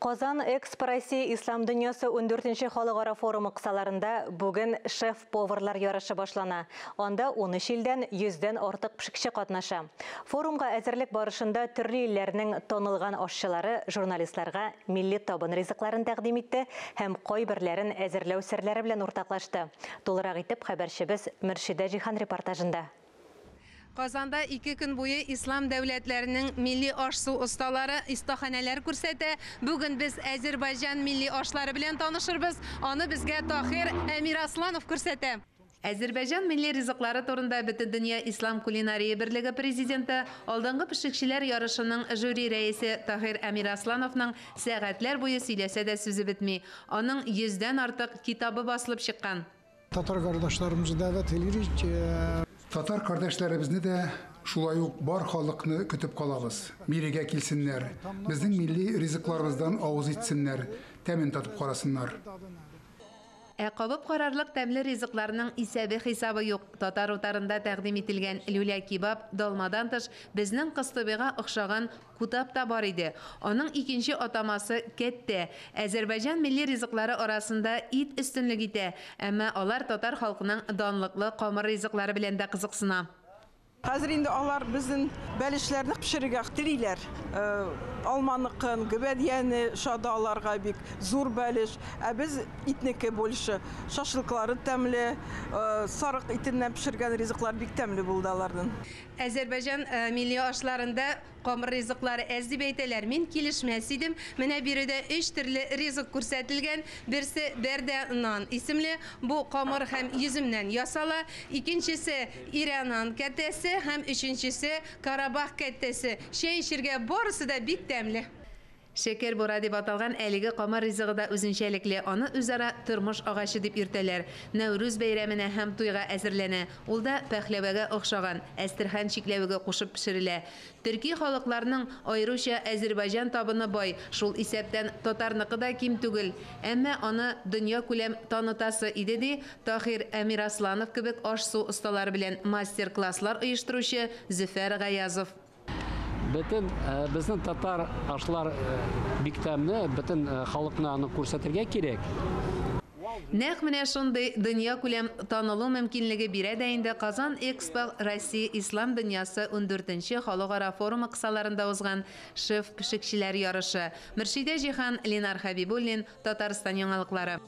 Казан Экспо Россия Ислам дөньясы 14нче халыкара форумы кысаларында бүген шеф-поварлар ярышы башлана. Анда 13 илдән 100дән артык пешекче катнаша. Форумга әзерлек барышында төрле илләрнең танылган ашчылары журналистларга милли табын ризыкларын тәкъдим итте һәм кайберләрен әзерләү серләре белән уртаклашты. Тулырак итеп хәбәрчебез Мөршидә Җиһан репортажында. Казанда 2 көн буе ислам дәүләтләренең милли аш-су осталары остаханәләр күрсәтә. Бүген без Әзербайҗан милли ашлары белән танышырбыз. Аны безгә Тахир Әмирасланов күрсәтә. Әзербайҗан милли ризыклары турында Бөтендөнья ислам кулинария берлеге президенты, алдынгы пешекчеләр ярышының жюри рәисе Тахир Әмираслановның сәгатьләр буе сөйләсә дә сүзе бетми. Аның 100дән артык китабы басылып чыккан. Татар kardeşlerimizi davet edirik. Татар кардәшләребезне дә, шулай ук бар халыкны көтеп калабыз. Бирегә килсеннәр, безнең милли ризыкларыбыздан авыз итсеннәр, тәмен татып карасыннар. Ә кабып карарлык тәмле ризыкларның исәбе-хисабы юк. Татар утарында тәкъдим ителгән люля кебаб, долмадан тыш, безнең кыстыбыйга охшаган кутап та бар иде. Аның икенче атамасы кәттә. Әзербайҗан милли ризыклары арасында ит өстенлек итә, әмма алар татар халкының данлыклы камыр ризыклары белән дә кызыксына. Хәзер инде алар безнең бәлешләрне пешерергә телиләр. Алманыкын, гөбәдияне шада аларга бик зур бәлеш. Ә без итнеке больше. Шашлыклары тәмле, сарык итеннән пешергән ризыклар бик тәмле булды аларның. Әзербайҗан милли ашларында камыр ризыклары әз дип әйтәләр. Мин килешмәс идем. Менә биредә 3 төрле ризык күрсәтелгән. Берсе бәрдә нан исемле. Бу камыр һәм йөземнән ясала. Икенчесе иранан кәтәсе һәм өченчесе Карабах кәтәсе. Чәй эчергә барысы да бик тәмле. Шәкәр бура дип аталган әлеге камыр ризыгы да үзенчәлекле. Аны үзара тормыш агачы дип йөртәләр. Нәүрүз бәйрәменә һәм туйга әзерләнә. Ул да пәхләвәгә охшаган, әстерхан чикләвеге кушып пешерелә. Төрки халыкларның аеруча Әзербайҗан табыны бай, шул исәптән татарныкы да ким түгел. Әмма аны дөнья күләм танытасы иде ди Тахир Әмирасланов кебек аш-су осталары белән мастер-класслар оештыручы Зөфәр Гаязов. Бөтен безнең татар ашлар бик тәмле, бөтен халыкны аны күрсәтергә кирәк. Нәкъ менә шундый дөнья күләм танылу мөмкинлеге бирә дә инде Казан Экспо Россия Ислам дөньясы 14нче халыкара форумы кысаларында узган шеф пешекчеләр ярышы. Мөршидә Җиһан, Ленар Хәбибуллин, Татарстан яңалыклары.